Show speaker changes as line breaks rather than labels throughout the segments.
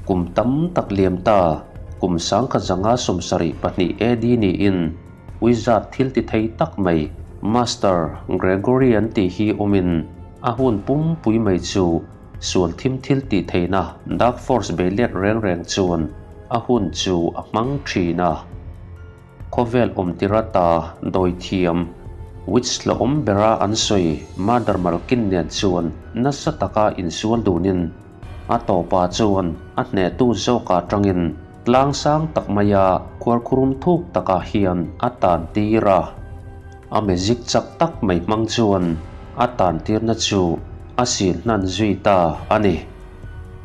Kum tam tak liam ta, kum 1972 AD niin wizard thil ti thei tak mai Master Gregory an tih hi awmin a hun pumpui mai chu sual thim thil tih theihna Dark Force bei let reng reng chuan a hun chu a hmang thin a. Khawvel awmtir ata dawithiam witch la awm bera an sawi Mother Malkin nen chuan nasa taka insual dunin a tawpah chuan a hnehtu zawkah tangin tlang sang tak maia khuarkhurum thuk takah hian a tan tir a. A magic chak tak mai hmang chuan a tan tirna chu a sil hnan zui ta a ni.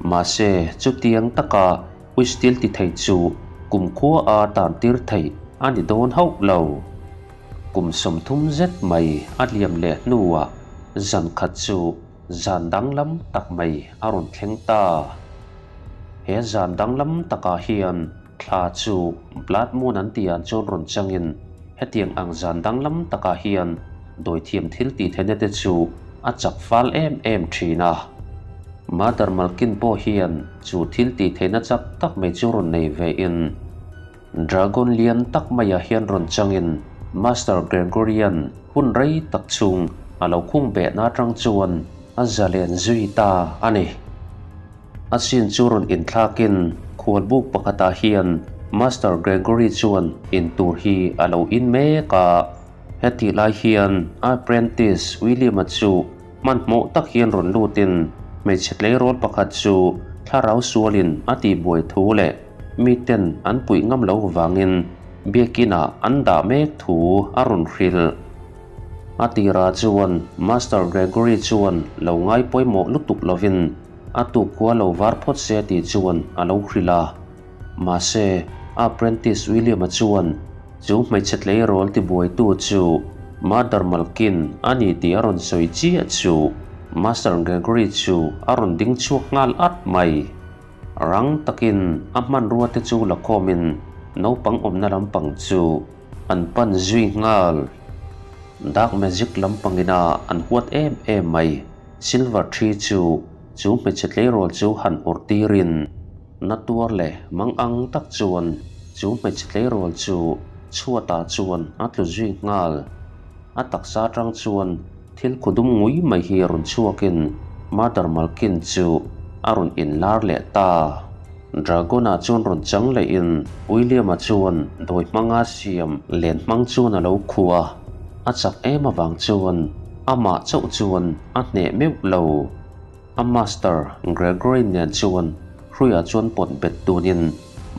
Mahse chutiang taka Witch thil ti thei chu kumkhua a tan tir theih a ni dawn hauh lo. Kum 30 zet mai a liam leh hnuah zan khat chu zan danglam tak mai a rawn thleng ta. He zan danglam takah hian thla chu Blood Moon an tih ah chuan rawn changin hetiang ang zan danglam takah hian dawithiam thil tih theihna te chu a chak fal em em thin a. Mother Malkin pawh hian chu thil tih theihna chak tak mai chu rawn nei ve in Dragon lian tak maiah hian rawn changin Master Gregorian hun rei tak chhung a lo khung behna atang chuan a zalen zui ta a ni. A sin chu rawn inthlakin khualbuk pakhatah hian Master Gregory chuan in tur hi a lo in mek a. Hetih lai hian apprentice William-a chu hmanhmawh tak hian rawn lutin hmeichhe tleirawl pakhat chu thlarau sualin a tihbuai thu leh miten an puih ngam lo vangin biakinah an dah mek thu a rawn hrilh. A tirah chuan Master Gregory chuan lo ngai pawimawh lutuk lovin a tukkhua lo var phawt se tih chuan a lo hrilh a. Mahse, apprentice William-a chuan chu hmeichhe tleirawl tibuaitu chu Mother Malkin a ni tih a rawn sawi chiah chu Master Gregory chu a rawn ding chhuak nghal at mai. Rang takin a hmanrua te chu la khawmin naupang awmna lampang chu an pan zui nghal. Dark magic lampangina an huat em em mai silver tree chu chu hmeichhe tleirawl chu han awrh tirin na tuar leh mang ang tak chuan chu hmeichhe tleirawl chu chhuatah chuan a tlu zui nghal. A taksa atang chuan thil khudum ngui mai hi rawn chhuakin Mother Malkin chu a rawn inlar leh ta. Dragon-a chuan rawn chang lehin William-a chuan dawi hmanga siam len hmang chuan a lo khuh a, a chak em avang chuan amah chauh chuan a hneh meuh lo. A master Gregory nen chuan hruiah chuan pawt bet tunin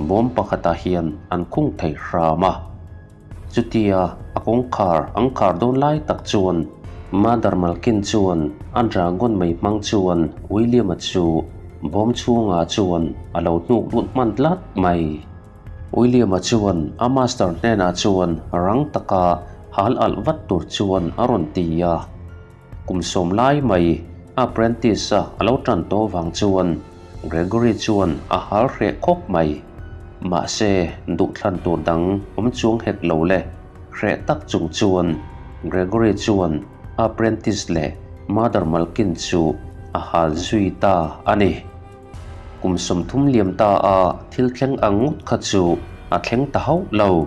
bawm pakhatah hian an khung thei hram a. Chutia a kawngkhar an khar dawn lai tak chuan Mother Malkin chuan a dragon mai hmang chuan William-a chu bawm chhungah chuan a lo hnuk lut hman tlat mai. William-a chuan a master hnenah chuan rang taka hal alh vat tur chuan a rawn ti a. Kum 10 lai mai apprentice-a a lo tan tawh vang chuan Gregory chuan a hal hreh khawp mai. Mahse, duhthlan tur dang awm chuang hek lo le. Hreh tak chung chuan Gregory chuan apprentice leh Mother Malkin chu a hal zui ta a ni. Kum 30 liam ta a thil thleng ang ngawt kha chu a thleng ta hauh lo.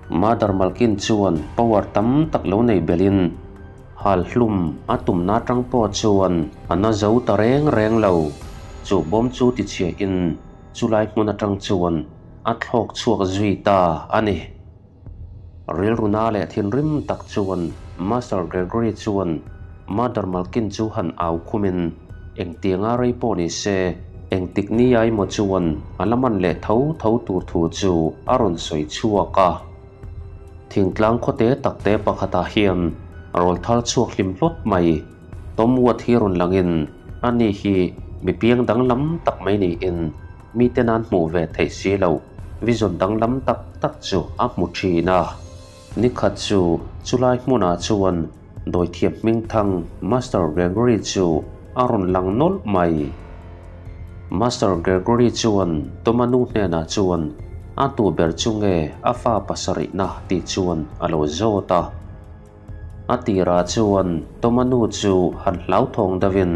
Mother Malkin chuan power tam tak lo nei belhin Hal hlum a tumna atang pawh chuan a na zo ta reng reng lo. Chu bawm chu tichhiahin chulai hmun atang chuan a thlawk chhuak zui ta a ni. Rilruna leh thinrim tak chuan Master Gregory chuan Mother Malkin chu han au khumin engtianga rei pawh ni se engtik ni emaw chuan a la man leh tho tho tur thu chu a rawn sawi chhuak a. Thingtlang khawte takte pakhatah hian rawl thar chhuak hlim hlawt mai. Tom Watt hi rawn langin ani hi mi piang danglam tak mai niin mite nan hmuh ve theih si loh vision danglam tak tak chu a hmu thin a. Nikhat chu chulai hmunah chuan dawithiam hmingthang Master Gregory chu a rawn lang nawlh mai. Master Gregory chuan Toma nu hnenah chuan a tu ber chu nge a fa pasarihna tih chuan a lo zawt a. A tirah chuan Toma nu chu han hlauthawng deuhin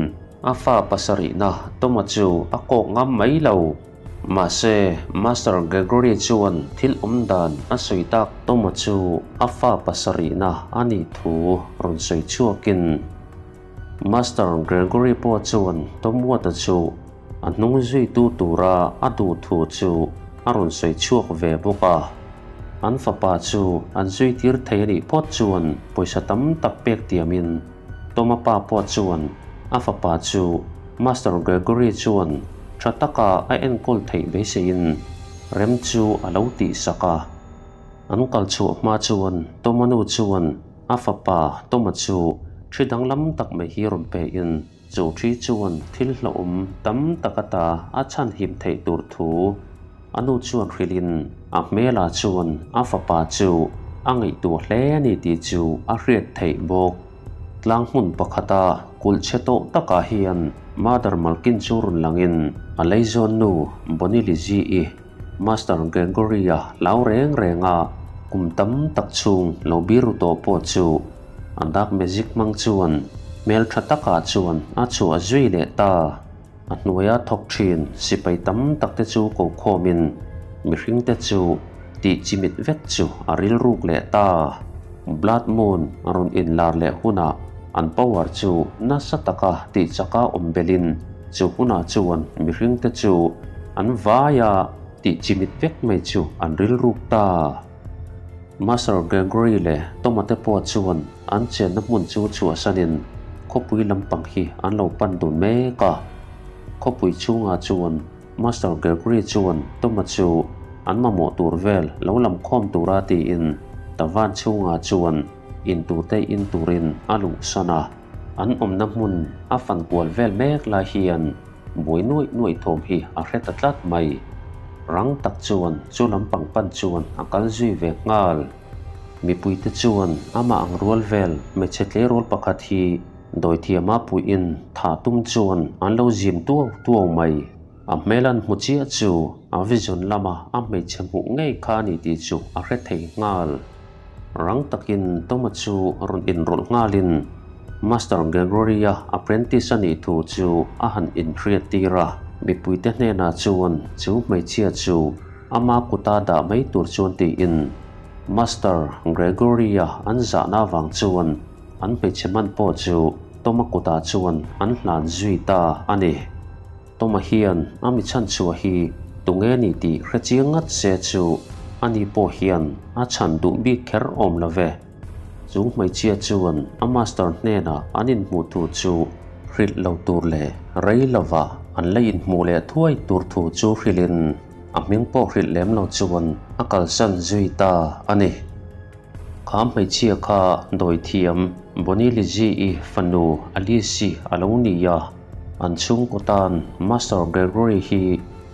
a fa pasarihna Toma chu a kawk ngam mai lo. Mahse, Master Gregory chuan thil awm dan a sawi tak Toma chu a fa pasarihna a nih thu rawn sawi chhuakin, Master Gregory pawh chuan Tom Watt-a chu a hnung zuitu tura a duh thu chu a rawn sawi chhuak ve bawk a. An fapa chu an zuitir thei a nih phawt chuan pawisa tam tak pek tiamin Toma pa pawh chuan a fapa chu Master Gregory chuan tha taka a enkawl theih beiseiin rem chu a lo tihsak a. An kal chhuah hma chuan Toma nu chuan a fapa Toma chu thi danglam tak mai hi rawn pein chu thi chuan thil hlauhawm tam tak ata a chhanhim theih tur thu A nu chuan hrilhin a hmelah chuan a fapa chu a ngaihtuah hle a ni tih chu a hriat theih bawk. Tlang hmun pakhata kulh chhe tawh takah hian Mother Malkin chu rawn langin a leizawn nu Bonnie Lizzie-i Master Gregory-a hlau reng renga kum tam tak chhung lo biru tawh pawh chu a dark magic hmang chuan hmeltha takah chuan a chhuah zui leh ta. A hnuaia thawk thin sipai tam tak te chu ko khawmin mihring te chu tih chimit vek chu a rilruk leh ta. Blood Moon a rawn inlar leh hunah an power chu nasa taka tih chaka awm belin chu hunah chuan mihring te chu an vaia tih chimit vek mai chu an rilruk ta. Master Gregory leh Toma te pawh chuan an chenna hmun chu chhuahsanin khawpui lampang hi an lo pan dun mek a. Khawpui chhungah chuan Master Gregory chuan Toma chu an mamawh tur vel lo lam khawm tura tiin Tavan chhungah chuan in turte in turin a luhsan a. An awmna hmun a fan kual vel mek lai hian Buai nuaih nuaih thawm hi a hre ta tlat mai. Rang tak chuan chu lampang pan chuan a kal zui ve nghal. Mipuite chuan amah ang rual vel hmeichhe tleirawl pakhat hi dawithiama puiin thah tum chuan an lo zim tuau tuau mai. A hmel an hmu chiah chu a vision lama a hmeichhe hmuh ngei kha a ni tih chu a hre thei nghal. Rang takin Toma chu rawn inrawlh nghalin Master Gregory-a apprentice a nih thu chu a han inhriat tir a. Mipuite hnenah chuan chu hmeichhia chu ama kuta dah mai tur chuan tiin Master Gregory-a an zahna avang chuan an hmeichhe hman pawh chu Toma kutah chuan an hlan zui ta a ni. Toma hian a mi chhanchhuah hi tunge ni tih hre chiang ngat se chu ani pawh hian a chhan duh bik kher awm lo ve. Chung hmeichhia chuan a master hnenah an inhmuh thu chu hrilh lo tur leh rei lova an la inhmuh leh thuai tur thu chu hrilhin a hming pawh hrilh lem lo chuan a kalsan zui ta a ni. Kha hmeichhia kha dawithiam Bonnie Lizzie-i fanu Alice-i a lo ni a. An chhungkaw tan Master Gregory hi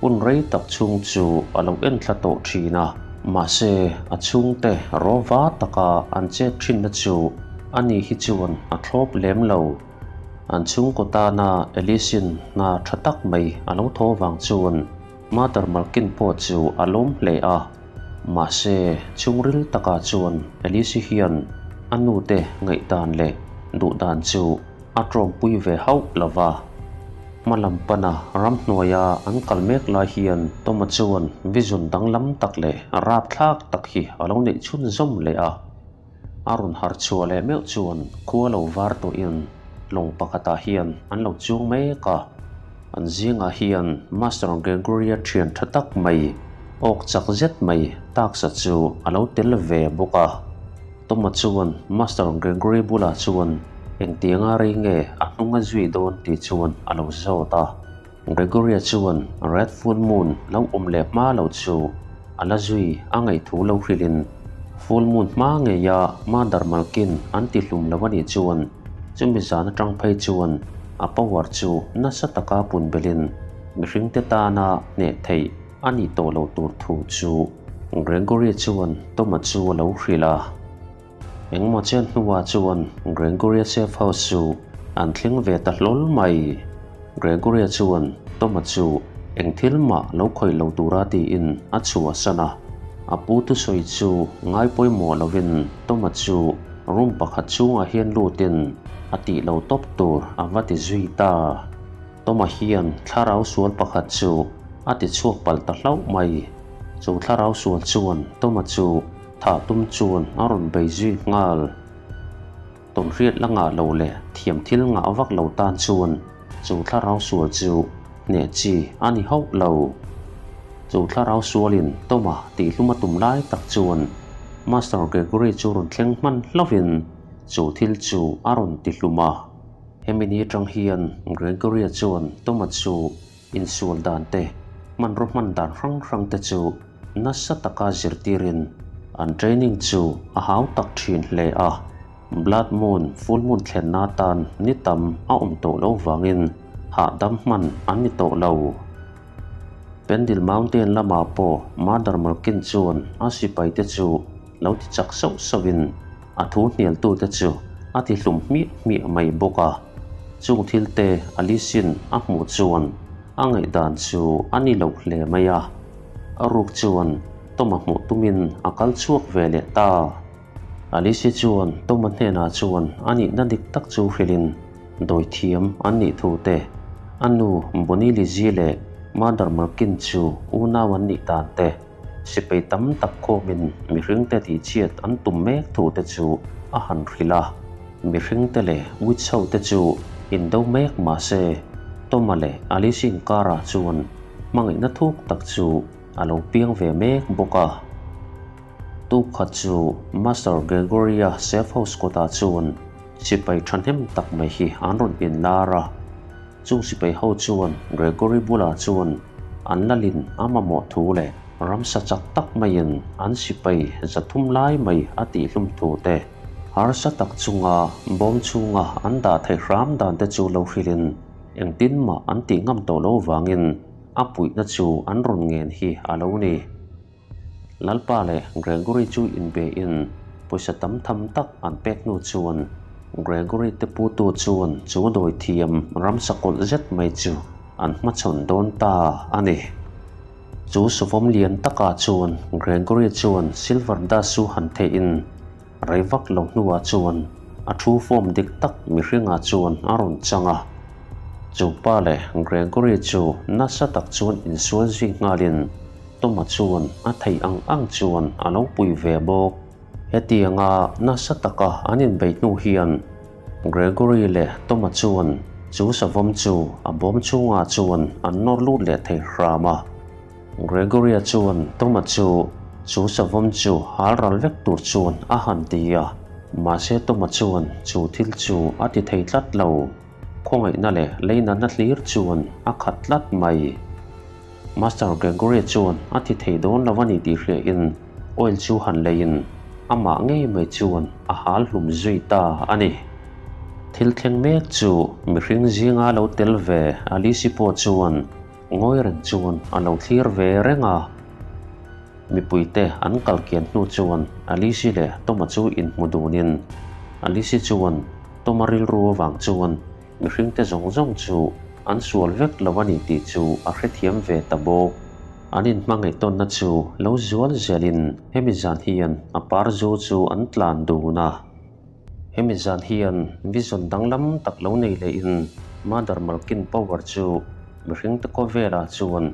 hun rei tak chhung chu a lo enthla tawh thin a, mahse a chhungte rawva taka an chet thinna chu ani hi chuan a thlawp lem lo. An chhungkaw tana Alice-in hna tha tak mai a lo thaw vang chuan Mother Malkin pawh chu a lawm hle a, mahse chhungril takah chuan Alice-i hian a nute ngaihdan leh duhdan chu A tawngpui ve hauh lo va. Hma lam pana ramhnuaia an kal mek lai hian Toma chuan vision danglam tak leh rapthlak tak hi a lo neih chhunzawm leh a. A rawn harh chhuah leh meuh chuan khua lo var tawhin lawng pakhatah hian an lo chuang mek a. An zingah hian Master Gregory-a thian tha tak mai, awk chak zet mai taksa chu a lo tel ve bawk a. Toma chuan Master Gregory bulah chuan engtianga rei nge a hnung a zui dawn tih chuan a lo zawt a. Gregory-a chuan Red Full Moon lo awm leh hma lo chu a la zui a ngaihthu lo hrilhin Full Moon hma ngeia Mother Malkin an ti hlum lo a nih chuan chumi zan atang phei chuan a power chu nasa taka pun belhin mihringte tana hneh theih a nih tawh loh tur thu chu Gregory chuan Toma chu a lo hrilh a. Engmaw chen hnuah chuan Gregory-a safe house chu an thleng ve ta hlawl mai. Gregory-a chuan Toma chu eng thil mah lo khawih lo tura tiin a chhuahsan a. A pu thusawi chu ngai pawimawh lovin Toma chu room pakhat chhungah hian lutin a tih lo tawp tur a va ti zui ta. Toma hian thlarau sual pakhat chu. a ti chhuak palh ta hlauh mai. Chu thlarau sual chuan Toma chu thah tum chuan a rawn bei zui nghal. Tawnhriat la ngah lo leh thiam thil ngah vak lo tan chuan chu thlarau sual chu hneh chi a ni hauh lo. Chu thlarau sualin Toma tihhlum a tum lai tak chuan Master Gregory chu rawn thleng hman hlauhin chu thil chu a rawn tihlum a. Hemi ni atang hian Gregory-a chuan Toma chu insual dan te, hmanraw hman dan hrang hrang te chu nasa taka zirtirin an training chu a hau tak thin hle a. Blood Moon, Full Moon thlenna atan ni tam a awm tawh lo vangin hahdam hman an ni tawh lo. Pendil Mountain lamah pawh Mother Malkin chuan a sipaite chu lo ti chak sauh sauhin a thu hnialtute chu a ti hlum hmiah hmiah mai bawk a. Chung thilte Alice-in a hmuh chuan a ngaihdan chu a ni lo hle mai a. A ruk chuan Tom-a hmuh tumin a kal chhuak ve leh ta. Alice chuan Tom-a hnenah chuan a nihna dik tak chu hrilhin dawithiam an nih thu te, a nu Bonnie Lizzie leh Mother Malkin chu unau an nih dan te, sipai tam tak khawmin mihringte tihchhiat an tum mek thu te chu a han hrilh a. Mihringte leh witch ho te chu indo mek mah se, Tom-a leh Alice inkarah chuan hmangaihna thuk tak chu a lo piang ve mek bawk a. Tukhat chu Master Gregory-a safe house kawtah chuan sipai thahnem tak mai hi an rawn inlar a. Chung sipai ho chuan Gregory bulah chuan an lalin a mamawh thu leh ramsa chak tak maiin an sipai zathum lai mai a tihhlum thu te, harsa tak chunga bawm chhunga an dah theih hram dan te chu lo hrilhin engtin mah an tih ngam tawh lo vangin a puihna chu an rawn ngen hi a lo ni. Lalpa leh Gregory chu inbe in pawisa tam tham tak an pek hnu chuan Gregory te putu chuan chu dawi thiam ramsa kawlh zet mai chu an hmachhawn dawn ta a ni. Chu sawvawm lian takah chuan Gregory chuan silver dust chu han theih in rei vak lo hnuah chuan a thu form dik tak mihringah chuan a rawn chang a. Chu pa leh Gregory chu nasa tak chuan insual zui nghalin Toma chuan a theih ang ang chuan a lo pui ve bawk. Hetianga nasa taka an inbeih hnu hian Gregory leh Toma chuan chu savawm chu a bawm chhungah chuan an nawr lut leh thei hram a. Gregory-a chuan Toma chu chu savawm chu hal ral vek tur chuan a han ti a, mahse Toma chuan chu thil chu a ti thei tlat lo. Khawngaihna leh leinatna hlir chuan a khat tlat mai. Master Gregory chuan a ti thei dawn lo a ni tih hriain oil chu han leiin amah ngei mai chuan a hal hlum zui ta a ni. Thil thleng mek chu mihring zinga lo tel ve Alice pawh chuan ngawi reng chuan a lo thlir ve reng a. Mipuite an kal kian hnu chuan Alice leh Toma chu inhmu dunin Alice chuan Toma rilru avang chuan Mihringte zawng zawng chu an sual vek lo a ni tih chu a hrethiam ve ta bawk. An inhmangaih tawnna chu lo zual zelin hemi zan hian a par zu chu an tlan dun a. Hemi zan hian vision danglam tak lo nei lehin Mother Malkin power chu mihringte khawvelah chuan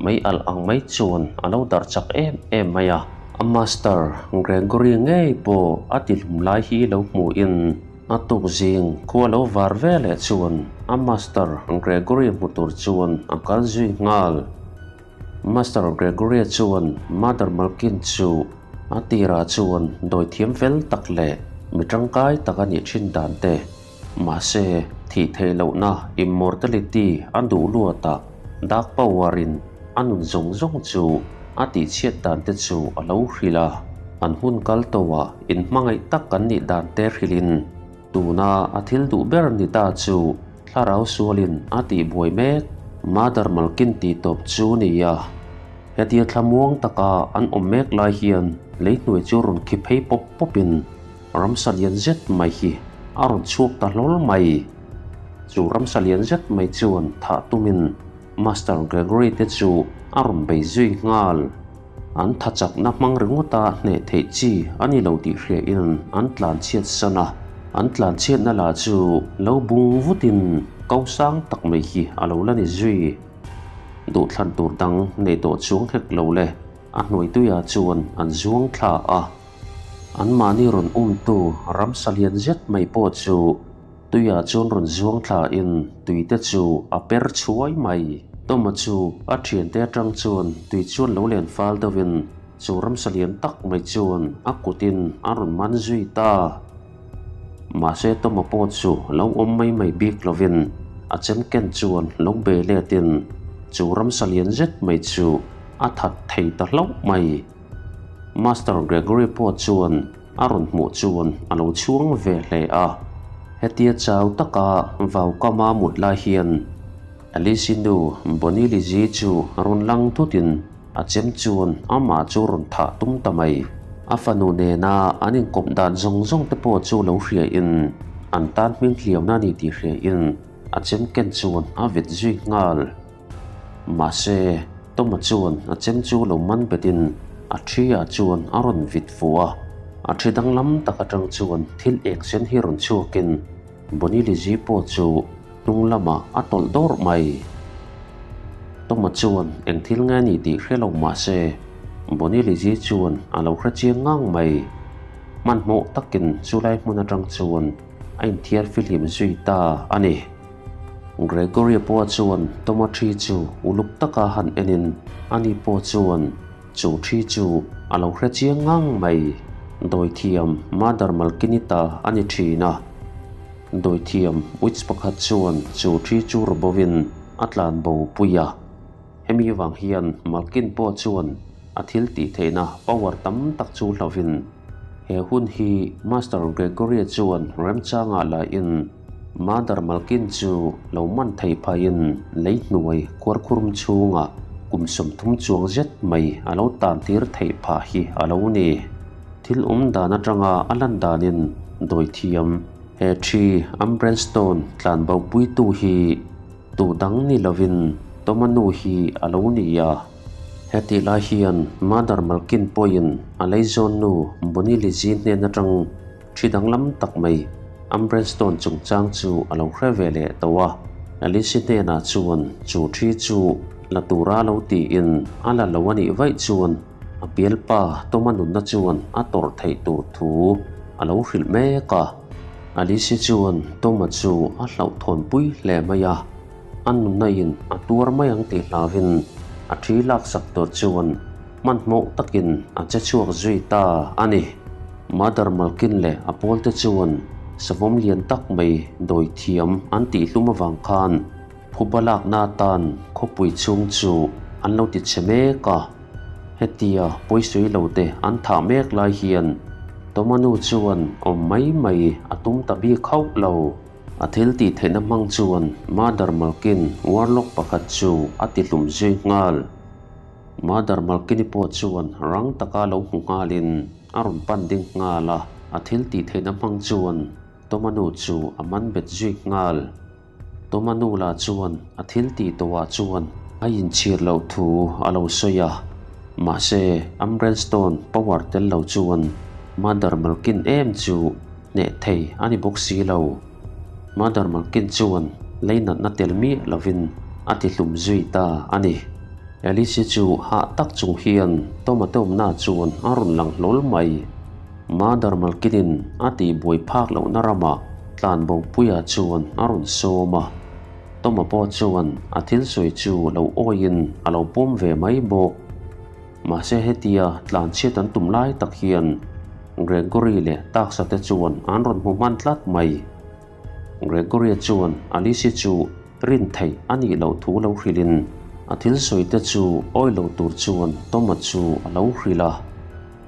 mei alh ang mai chuan a lo darh chak em em mai a. A master Gregory ngei pawh a tihlum lai hi lo hmuhin A tuk zing khua lo var ve leh chuan a Master Gregory hmu tur chuan a kal zui nghal. Master Gregory chuan Mother Malkin chu a tirah chuan dawi thiam fel tak leh mi tangkai tak a nih thin dan te, mahse thih theih lohna immortality a duh luatah Dark Power in a nun zawng zawng chu a tihchhiat dan te chu a lo hrilh a. An hun kal tawhah inhmangaih tak kan nih dan te hrilhin tuna a thil duh ber ni ta chu thlarau sualin a tihbuai mek Mother Malkin tih tawp chu ni a. Hetia thlamuang taka an awm mek lai hian leihnuai chu rawn khi phei pawp pawpin ramsa lian zet mai hi a rawn chhuak ta hlawl mai. Chu ramsa lian zet mai chuan thah tumin Master Gregory te chu a rawn bei zui nghal. An tha chakna hmang ringawta hneh theih chi a ni lo tih hriain an tlan chhiat san a, an tlan chhiatna lah chu lo bung vutin ko sang tak mai hi a lo la ni zui. Duhthlan tur dang nei tawh chuang hek lo le, a hnuai tuiah chuan an zuang thla a. Anmahni rawn umtu ramsa lian zet mai pawh chu tuiah chuan rawn zuang thlain tuite chu a per chhuai mai. Tawma chu a thiante atang chuan tui chuan lo len fal deuhin chu ramsa lian tak mai chuan a kutin a rawn man zui ta. Mahse Tawma pawh chu lo awm mai mai bik lovin a chem ken chuan lo be letin chu ramsa lian zet mai chu a that thei ta hlauh mai. Master Gregory pawh chuan a rawn hmuh chuan a lo chhuang ve hle a. Hetia chau taka vau kama mut lai hian Alice-i nu Bonnie Lizzie chu rawn lang thutin a chem chuan amah chu rawn thah tum ta mai. A fanu nena an inkawp dan zawng zawng te pawh chu lo hriain an tan hming hliamna a ni tih hriain a chem ken chuan a vet zui nghal. Mahse, Toma chuan a chem chu lo man betin a thi ah chuan a rawn vit fuh a. A thi danglam tak atang chuan thil eng sen hi rawn chhuakin Bonnie Lizzie pawh chu hnung lamah a tawlh dawrh mai. Toma chuan eng thil nge ni tih hre lo mahse, Bonnie Lizzie chuan a lo hre chiang ngang mai. Hmanhmawh takin chulai hmun atang chuan a inthiar fihlim zui ta a ni. Gregory pawh chuan Toma thi chu uluk taka han enin ani pawh chuan chu thi chu a lo hre chiang ngang mai. Dawithiam Mother Malkinita a ni thin a. Dawithiam witch pakhat chuan chu thi chu rawbovin a tlanbo pui a. Hemi vang hian Malkin pawh chuan a thil tih theihna power tam tak chu hlovin he hun hi Master Gregory chuan remchangah lahin Mother Malkin chu lo man thei phaiin lei hnuai khuarkhurum chhungah kum 30 chuang zet mai a lo tan tir theih phah hi a lo ni. Thil awm dan atanga a lan danin dawithiam he thi Umbrelstone tlanbo puitu hi Tu dang ni lovin Toma nu hi a lo ni a. Hetih lai hian Mother Malkin pawhin a leizawn nu Bonnie Lizzie hnen atang thi danglam tak mai Umbrelstone chungchang chu a lo hre ve leh tawh a. Alice hnenah chuan chu thi chu la tura lo tiin a la lo a nih vaih chuan a bialpa Toma nunna chuan a tawrh theih tur thu a lo hrilh mek a. Alice chuan Toma chu a hlauhthawnpui hle mai a, a nunna in a tuar mai ang tih hlauvin a thi laksak tur chuan hmanhmawh takin a che chhuak zui ta a ni. Mother Malkin leh a pawlte chuan savawm lian tak mai dawi thiam an tihhlum avang khan phuba lakna atan khawpui chhung chu an lo ti chhe mek a. Hetia pawisawi lo te an thah mek lai hian Toma nu chuan awm mai mai a tum ta bik hauh lo. A thil tih theihna hmang chuan Mother Malkin warlock pakhat chu a ti hlum zui nghal. Mother Malkini pawh chuan rang taka lo hmu nghalin a rawn pan ding nghal a, a thil tih theihna hmang chuan Toma nu chu a man bet zui nghal. Toma nu lah chuan a thil tih tawhah chuan a inchhir loh thu a lo sawi a, mahse Umbrel Stone power tel lo chuan Mother Malkin em chu hneh thei a ni bawk si lo. Mother Malkin chuan leinatna tel miah lovin a ti hlum zui ta a ni. Alice chu hah tak chung hian Toma te awmna chuan a rawn lang hlawl mai. Mother Malkinin a tih buai phak lohna ramah Tlanbopuia chuan a rawn sawm a, Toma pawh chuan a thil sawi chu lo awiin a lo pawm ve mai bawk. Mahse hetia tlanchhiat an tum lai tak hian Gregory leh taksa te chuan an rawn hmu hman tlat mai. Gregory-a chuan Alice-i chu rin theih a nih loh thu lo hrilhin a thil sawi te chu awi lo tur chuan Toma chu a lo hrilh a.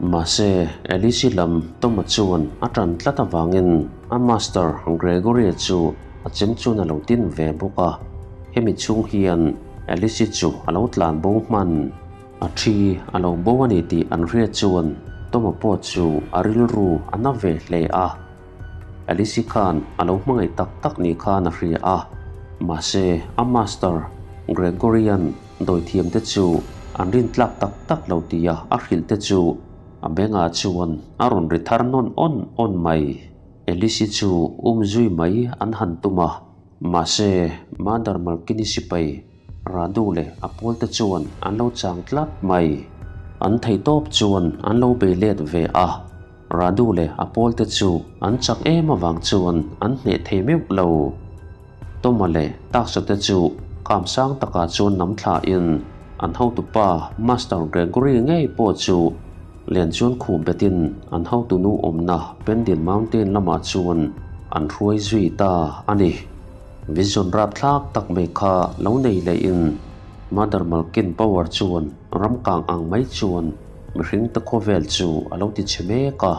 Mahse, Alice-i lam Toma chuan a ṭan tlat avangin a master Gregory-a chu a chem chuan a lo tin ve bawk a. Hemi chhung hian Alice-i chu a lo tlan bo hman. A thi a lo bo a ni tih an hriat chuan Toma pawh chu a rilru a na ve hle a. Alice-i khan a lo hmangaih tak tak ni khan a hria a, mahse a master Gregory-a'n dawithiam te chu an rintlak tak tak lo tia a hrilh te chu a bengah chuan a rawn ri thar nawn awn awn mai. Alice-i chu um zui mai an han tum a, mahse Mother Malkini sipai. Radu leh a pawlte chuan an lo chang tlat mai. An theihtawp chuan an lo bei let ve a, Radu leh a pawlte chu an chak em avang chuan an hneh thei meuh lo. Toma leh taksa te chu kham sang takah chuan nam thlain an hotupa Master Gregory ngei pawh chu len chuan khuh betin an hotunu awmna Pendil Mountain lamah chuan an hruai zui ta a ni. Vision rapthlak tak mai kha lo nei lehin Mother Malkin Power chuan ram kang ang mai chuan mihring te khawvel chu a lo ti chhe mek a.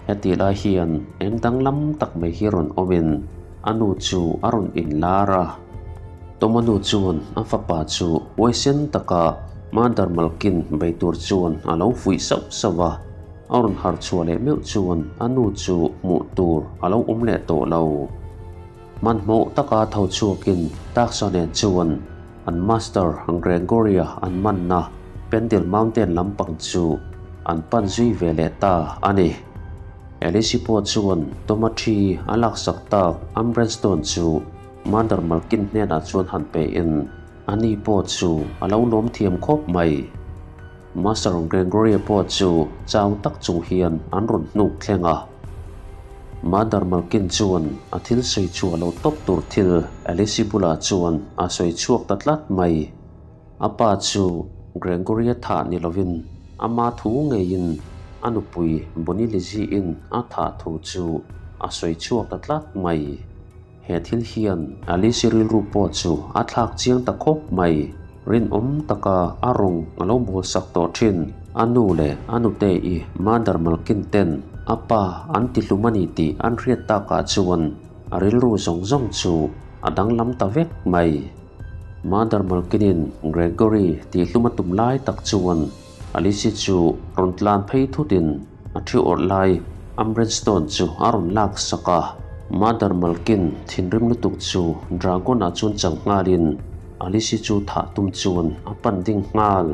Hetih lai hian eng danglam tak mai hi rawn awmin a nu chu a rawn inlar a. Toma nu chuan a fapa chu huaisen taka Mother Malkin bei tur chuan a lo fuih sauh sauh a. A rawn harh chhuah leh meuh chuan a nu chu hmuh tur a lo awm leh tawh lo. Hmanhmawh taka tho chhuakin taksa nen chuan an Master Gregory-a an manna Pendle Mountain lampang chu an pan zui ve leh ta a ni. Alice pawh chuan Toma thi a laksak tak Umbren Stone chu Mother Malkin hnenah chuan han pein ani pawh chu a lo lawm thiam khawp mai. Master Gregory-a pawh chu chau tak chung hian an rawn hnuk thleng a. Mother Malkin chuan a thil sawi chhuah lo tawp tur thil Alice bulah chuan a sawi chhuak ta tlat mai. A pa chu Gregory-a thah ni lovin ama thu ngeiin a nupui Bonnie Lizzie-in a thah thu chu a sawi chhuak ta tlat mai. He thil hian Alice rilru pawh chu a thlak chiang ta khawp mai. Rinawm taka a rawng a lo bawl sak tawh thin. A nu leh a nute i Mother Malkin ten a pa an ti hlum a ni tih an hriat takah chuan a rilru zawng zawng chu a danglam ta vek mai. Mother Malkinin Gregory tih hlum a tum lai tak chuan Alice chu rawn tlan phei thutin A thi awrh lai Umbren Stone chu a rawn lak sak a, Mother Malkin thinrim lutuk chu Dragon-ah chuan chang nghalin Alice chu thah tum chuan a pan ding nghal.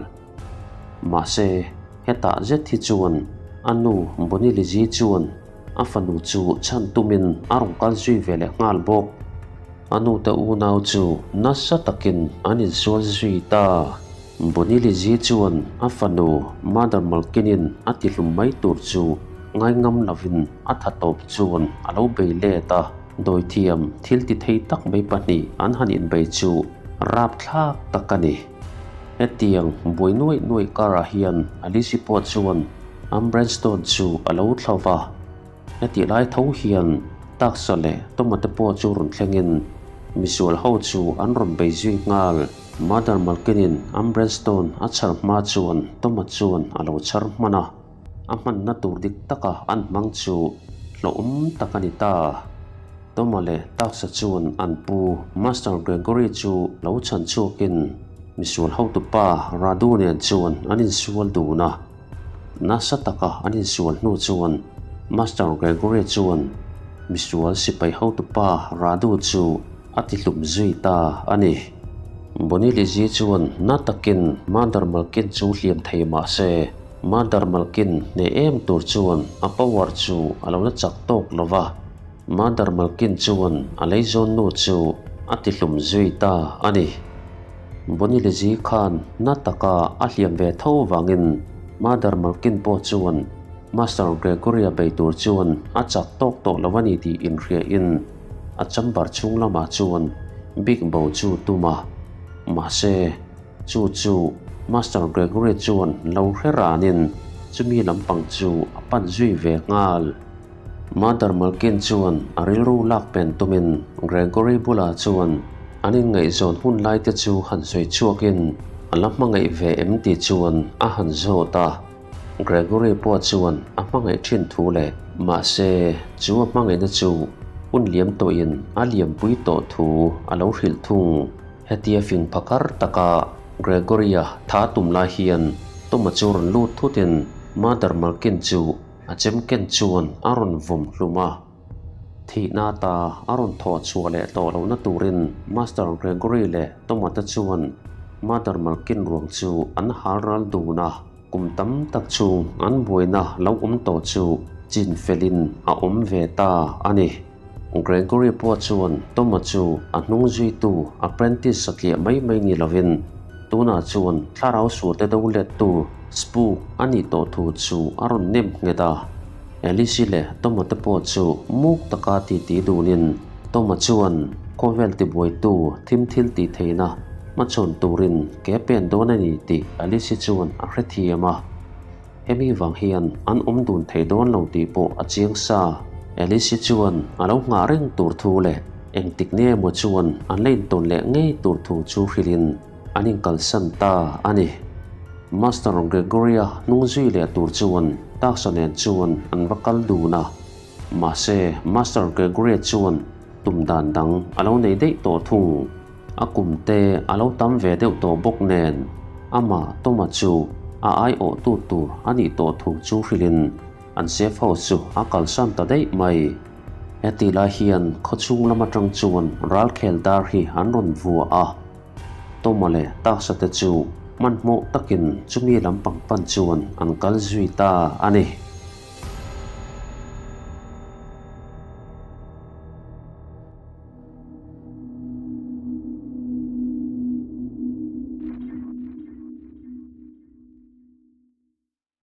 Mahse, hetah zet hi chuan a nu Bonnie Lizzie chuan a fanu chu chhan tumin a rawn kal zui ve leh nghal bawk. A nute unau chu nasa takin an insual zui ta. Bonnie Lizzie chuan a fanu Mother Malkinin a tihlum mai tur chu ngaingam lovin a tha tawp chuan a lo bei let a, dawithiam thil ti thei tak mai pahnih an han inbei chu rapthlak tak a ni. Hetiang buai nuaih nuaih karah hian Alice pawh chuan Umbren Stone chu a lo thlo va. Hetih lai tho hian taksa leh tomato pawh chu rawn thlengin misual ho chu an rawn bei zui nghal. Mother Malkinin Umbren Stone a chhar hma chuan Toma chuan a lo chhar hman a, a hmanna tur dik taka an hmang chu hlauhawm tak a ni ta. Toma leh taksa chuan an pu Master Gregory chu lo chhan chhuakin misual hotupa Radu nen chuan an insual dun a. Nasa taka an insual hnu chuan Master Gregory chuan misual sipai hotupa Radu chu a tihlum zui ta a ni. Bonnie Lizzie chuan na takin Mother Malkin chu hliam thei mah se, Mother Malkin hneh em tur chuan a power chu a lo la chak tawk lo va, Mother Malkin chuan a leizawn nu chu a tihlum zui ta a ni. Bonnie Lizzie khan na taka a hliam ve tho vangin Mother Malkin pawh chuan Master Gregory-a bei tur chuan a chak tawk tawh lo a ni tih inhriain a chamber chhung lamah chuan bik bo chu tum a. Mahse, chu chu Master Gregory chuan lo hre ranin chumi lampang chu a pan zui ve nghal. Mother Malkin chuan a rilru lak pen tumin Gregory bulah chuan an inngaihzawn hun lai te chu han sawi chhuakin a la hmangaih ve em tih chuan a han zawt a. Gregory pawh chuan a hmangaih thin thu leh mahse chu a hmangaihna chu hun liam tawhin a liampui tawh thu a lo hrilh thung. Hetia fing phakar taka Gregory-a tha tum lai hian Toma chu rawn lut thutin Mother Malkin chu A chem ken chuan a rawn vawm hlum a, thihna ta a rawn thawh chhuah leh tawh lohna turin Master Gregory leh Toma te chuan Mother Malkin ruang chu an hal ral dun a, kum tam tak chhung an buaina lo awm tawh chu chin felin a awm ve ta a ni. Gregory pawh chuan Toma chu a hnung zuitu apprentice satliah mai mai ni lovin tunah chuan thlarau sualte do lettu spook a nih tawh thu chu a rawn nem nghet a. Alice-i leh Toma te pawh chu muk taka titi dunin Toma chuan khawvel tibuaitu thim thil tih theihna hmachhawn turin ke pen dawn a ni tih Alice-i chuan a hrethiam a. Hemi vang hian an awm dun thei dawn lo tih pawh a chiang sa. Alice-i chuan a lo nghah reng tur thu leh engtik nge emaw chuan an la intawn leh ngei tur thu chu hrilhin an inkalsan ta a ni. Master Gregory-a hnung zui leh tur chuan taksa nen chuan an va kal dun a. Mahse, Master Gregory-a chuan tum dan dang a lo nei daih tawh thung. A kum te a lo tam ve deuh tawh bawk nen, amah Toma chu a aiawhtu tur a nih tawh thu chu hrilhin an safe house chu a kalsan ta daih mai. Heti lai hian khawchhung lam atang chuan ralkhel dar hi an rawn vua a, Toma leh taksa te chu hmanhmawh takin chumi lampang pan chuan an kal zui ta a ni.